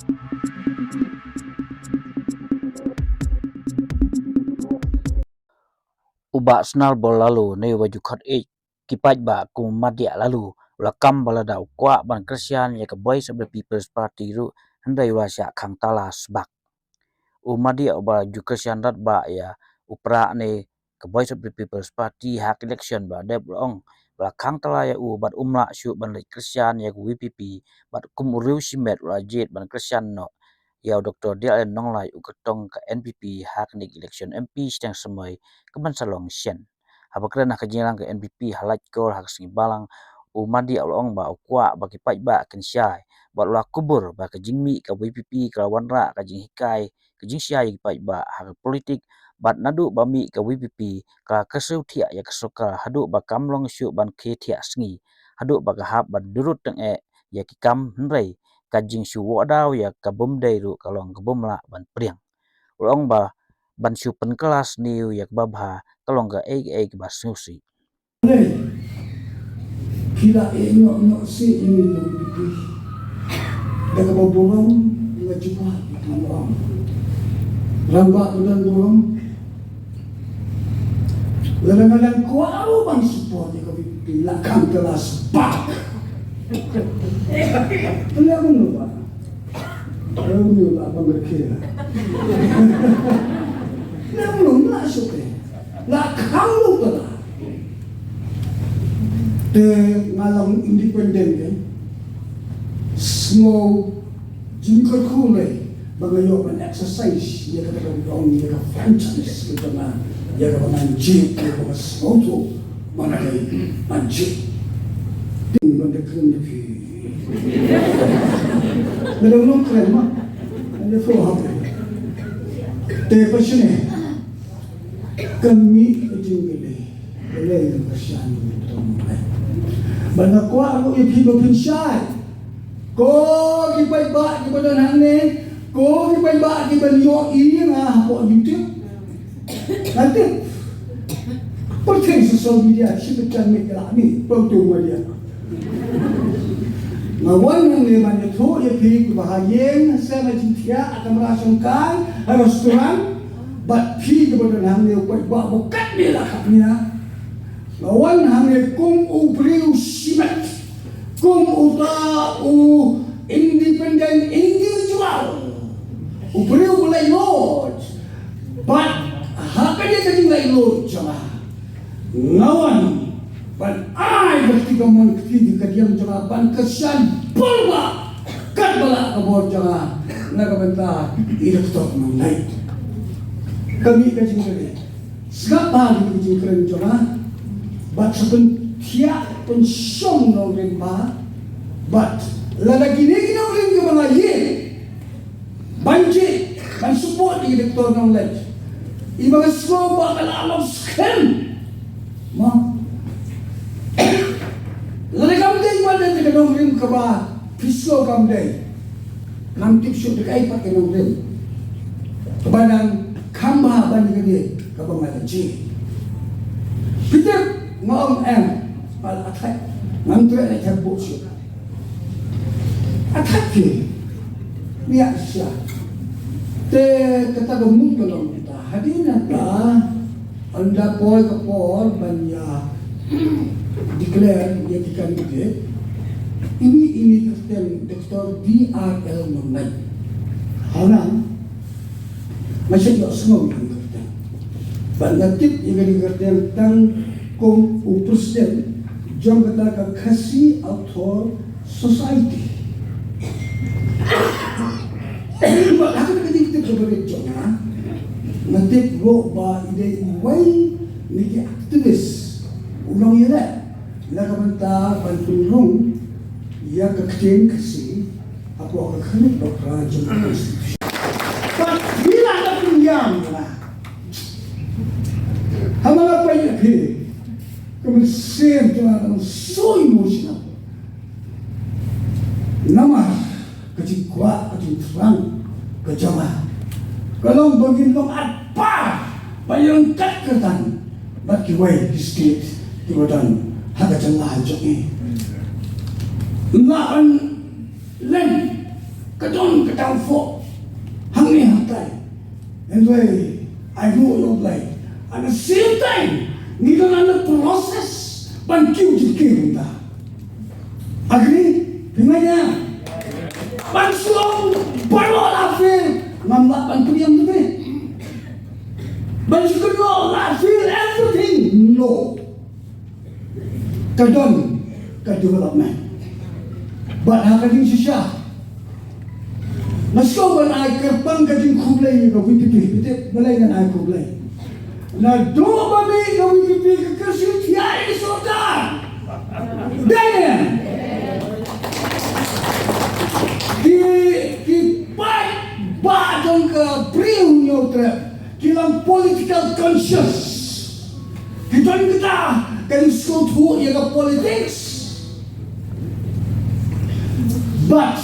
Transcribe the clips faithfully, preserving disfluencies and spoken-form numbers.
U Bah Snalbol Laloo ne uba ju khot ïeit ki paidbah kum u Madiah Laloo u la kam ba lada u kwah ban kyrshan ïa ka Voice of the People's Party ruh hynrei u la shah khang tala sbak. U Madiah uba ju kyrshan radbah ïa u Prah ne ka Voice of the People's Party ha ka election ba la dep, u la ong ba la khang tala ïa u bad um lah shuh ban leit kyrshan ïa ka V P P, bad kum u riew shimet u la jied ban kyrshan noh ïa u Doktor D L N Nonglait u kyrtong ka N P P ha kane ka election M P shiteng samoi kaban sa long shen. Haba kren ha ka jingïalang ka N P P ha Laitkor ha ka sngi Balang, u Madiah u la ong ba u kwah ba ki paidbah kin shai bad u la kubur ba ka jingmih ka V P P ka la wanrah ka jinghikai ka jingshai ïa ki paidbah ha ka politik, bad naduh ba mih ka V P P ka la kyrsiew thiah ïa ka sorkar haduh ba kam long shuh ban khie thiah sngi, haduh ba ka hap ban durut tyngeh ïa ki kam, hynrei ka jingshu wad daw ïa ka bym dei ruh ka long ka bym lah ban pdiang. U la ong ba ban shu pynkylla sniew ïa kaba bha ka long kaei kaei kaba sngewsih. Hynrei phi la ïeh noh noh seh ïa ngi, da kaba burom nga jubab ïa phi, nga ong, rangbah ba don burom, lada nga dang kwah ruh ban support ïa ka V P P, la khang tala sbak. Pynleh kumno ba Ram ni la pang rkhe la. Ram ni la shuh te. La khang lu ka la. Te nga long independent te. Sngew jingkyrkhu lei ba nga ïoh ban exercise ïa kata ka dong, ïa ka franchise ka jong nga, ïa kaba ngan jied, ïa kaba nga sngewthuh ba nga dei ban jied. Te ban da kren da phi. Nga dang nongkren ma. Nga dang nongkren. Te pa shane ka mih ka jingkylli. Balei nga kyrshan ïa u Doktor Nonglait? Ba nga kwah ruh ïa phi ba phin shai. Ko ki paidbah kiba don hangne, ko ki paidbah kiba ïohi ïa nga hapoh YouTube. Nga tip. Pyrthei social media, shi pyrthei mih ka la mih, pyntu media. Nga wan hangne ban ïathuh ïa phi kiba ha ïing ha sem, ha jingthiah, ha kamra shongkai, ha restaurant, bad phi kiba don hangne u paidbah ba katne la khapngiah. Nga wan hangne kum u briew shimet, kum uta u independent individual, u briew ba laitluid. Bad ha kane ka jinglaitluid jong nga, nga wan ban ai ka kti kamon, kti ka diang jong nga ban kyrshan bor ba katba lah ka bor jong nga na ka bynta i Doktor Nonglait. Ka mih ka jingkren. Sngap bha ïa ka jingkren jong nga. Bad sa pynthiah pynshong nongrim bha. Bad lada kine ki nongrim kiba nga ïeit ban jied, ban support ïa i Doktor Nonglait, iba nga sngew ba ka la long skhem. Mo. Lada kam dei ba dei ka nongrim kaba phi sngew kam dei, ngam tip shuh da kaei pat ka nongrim kaba nang kham bha ban ïa kane kaba nga la jied. Phi tip, nga ong em, ba la thait, ngam treh la thait buh shuh. Attack ki. Nia sha. Te kata ka mut ka long kita. Hadien nangta, ynda poi ka por ban ïa declare ïa ki candidate, ine, ine kyrteng Doktor D R L Nonglait. Hana, nga shu ïohsngew ïa kane ka kyrteng. Bad nga tip ïa kane ka kyrteng tang kum u president jong kata ka Khasi Author Society. Bad ha kata ka jingtip kaba rit jong nga, nga tip ruh ba i dei uwei na ki activist u nongïaleh na ka bynta ban pynrung ïa ka ktien Khasi hapoh ka Khlieh Bakra jong ka Constitution. Bad phi la dep pynïam ïa nga. Haba nga peit ïa phi, ka mynsiem jong nga ka dang shu emotional. Namar ka jingkwah, ka jingthrang ka jong nga ka long ba ngin long atbah ba ïaryngkat kyrdan bad kiwei ki state kiba don ha ka jylla jong ngi. Nga yn len Ka don ka downfall hangne hangtai. Hynrei ai nguh ïa U Blei. At the same time, ngi don ha ka process ban kiew jingkiew mynta. Agree? Phi ngeit ïa? Ban shu ong baroh la fail, ngam lah ban pdiang te. Ban shu kynnoh la fail everything. No. Ka don ka development. Bad ha ka jingshisha, nga sngewbha ban ai kyrpang ka jingkhublei ïa ka V P P. Phi tip balei ngan ai khublei? Naduh ba mih ka V P P ka kyrsiew thiah ïa ka sorkar. Dei ne? Ki, ki paidbah jong ka Bri u Hynñiewtrep ki long political conscious. Ki don kata ka jingsngewthuh ïa ka politics. But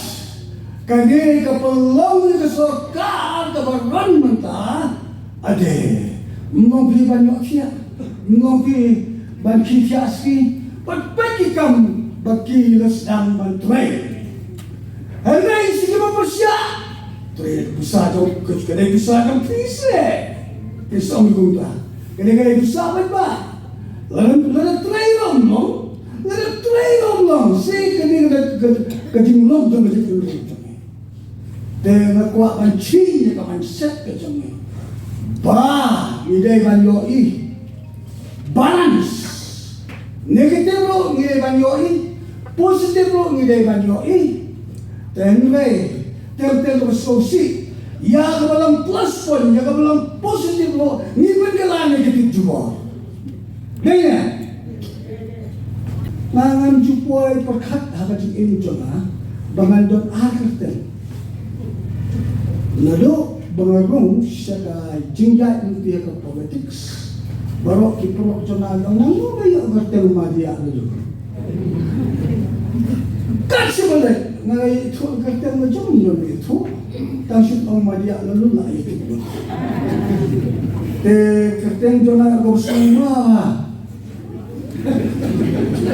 kane ka pynlong ïa ka sorkar kaba run mynta, ade, ym long phi ban ïoh thiah, ym long phi ban khie thiah ski, bad peit ki kam ba ki la sdang ban trei. Hynrei shu kiba pyrshah, trei da ka pisa jong, ka dei pisa jong phi seh. Phi sngewthuh kumta. Kane ka dei pisa paidbah. Lada, lada trei ruh ym long, lada trei ruh ym long, seh kane ka, ka, ka jinglong jong ka jingim. Te nga kwah ban change ïa ka mindset ka jong ngi. Ba ngi dei ban ïohi balance. Negative ruh ngi dei ban ïohi, positive ruh ngi dei ban ïohi. Te hynrei, tem tem kaba sngewsih, ïa kaba long plus point, ïa kaba long positive ruh ngi pynkylla negative jubor. Dei ne? Nga ngam ju poi pyrkhat ha ka jingim jong nga ba ngan don ar kyrteng. Naduh ba nga rung sha ka jingïaid lynti ha ka politics, baroh ki paralok jong nga ong, nangno ba ïoh kyrteng Madiah Lalun. Kat shaba leit nga ïathuh kyrteng, nga jong nga ïathuh. Tang shu ong Madiah Lalun la ïathuh. Te kyrteng jong nga ka sngewma.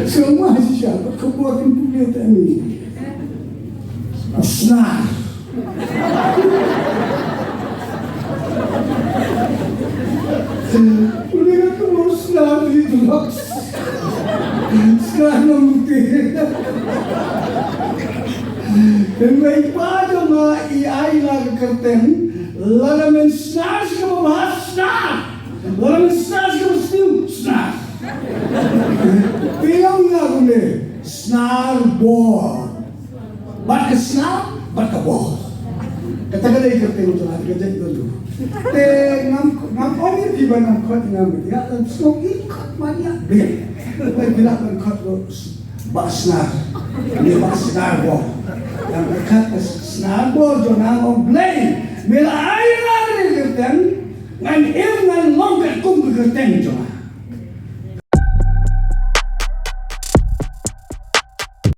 Sngewma shisha, ka khubor kin pule te ni. Snar. Pule ka khubor snar ni tu. Snar na mute. Hynrei pa jong nga i ai ïa nga ka kyrteng, lada men snar sha kaba bha snar. Lada men snar sha kaba sniew snar. Te ïa nga kumne, snar bor. Bad ka snar, bad ka bor. Kata ka dei ka kyrteng jong nga, ka jait jong nga. Te ngam, ngam ong ïa phi ba ngam khot, ngam ïa, ngam sngewbha khot Madiah Bill. Ba phi lah ban khot ruh Bah Snar. Ïa Bah Snar bor. Ngam khot Snar bor jong nga, ong Blei, me la ai ïa nga kane ka kyrteng, ngan im ngan long katkum ka kyrteng jong nga.